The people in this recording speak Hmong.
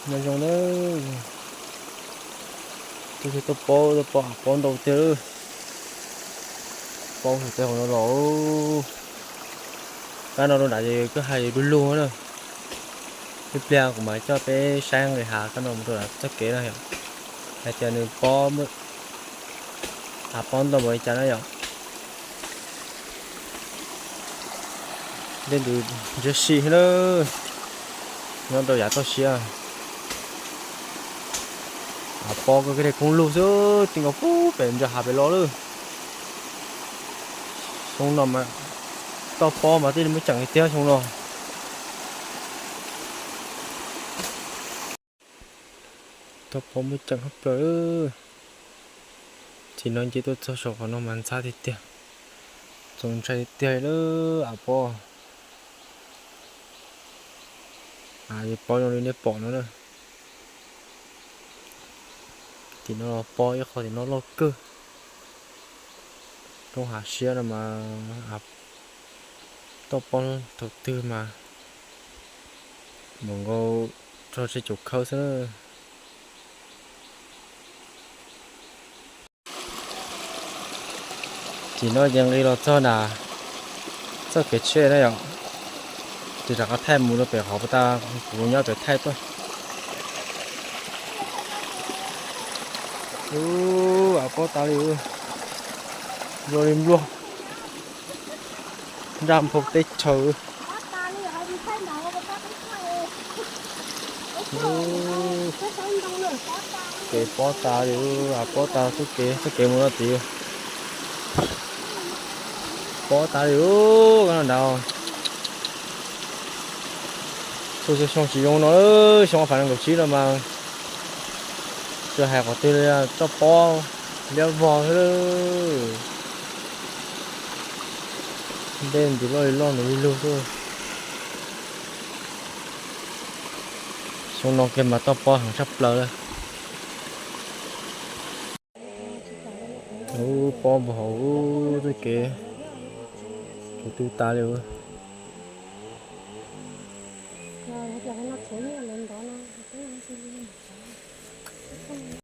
Nyob zoo na, tuaj tsis tuaj paub, tuaj paub av pob ntau tiag lawm. Paub hauv tej hauv no los, kab no rau nrad ces koj hais du lug na. Ib pliag kuv mam coj peb saib nqis hav kab no mus rau nrad txoj kev na yom, hais tias nws pob, av pob ntau npaum li cas na yom. Dej ntws ntshiab si na, nyob rau yav toj siab. Av pob koj dej koob lug xwb, ti nkaus pub pem ntsa hav pem los lawm. Xyoo no mas toj pob mas twb muaj ceem li tiag xyoo no. Toj pob muaj ceem hab plaws. Tim no nce tuaj txog saum qhov no mas ntxhab tiag tiag, txaus ntshai tiag lawm av pob. Av pob zoo li nej pom no na. Tim no pob ib qho tim no loj kawg. Roob hav siab no mas av, toj pob thaum twg mas npaum nkaus rau seb caum khawb xwb na. Tim no ces nqis los txog nram txoj kev tsheb na yom, ces rov qab thaij mus rau pem qhov puag ta, kuv nyob pem thaij tuaj. Ub, av pob tas li, zoo li npluag nraj nphoo teb chaws. Kev pob tas li, av pob tas txoj kev, txoj kev mus no tid. Pob tas li ub, koj no nrad. Xyoo tsis zoo no, xyoo ob phav nees nkaum tsib no mas tsis hais qhov twg li, toj pob liab vog xwb. Dej ntws loj li loj, ntws li lug xwb. Xyoo no kiag mas toj pob heev tshaj plaws li. Ub, pob npog hauv ub, txoj kev, kev tu tas li.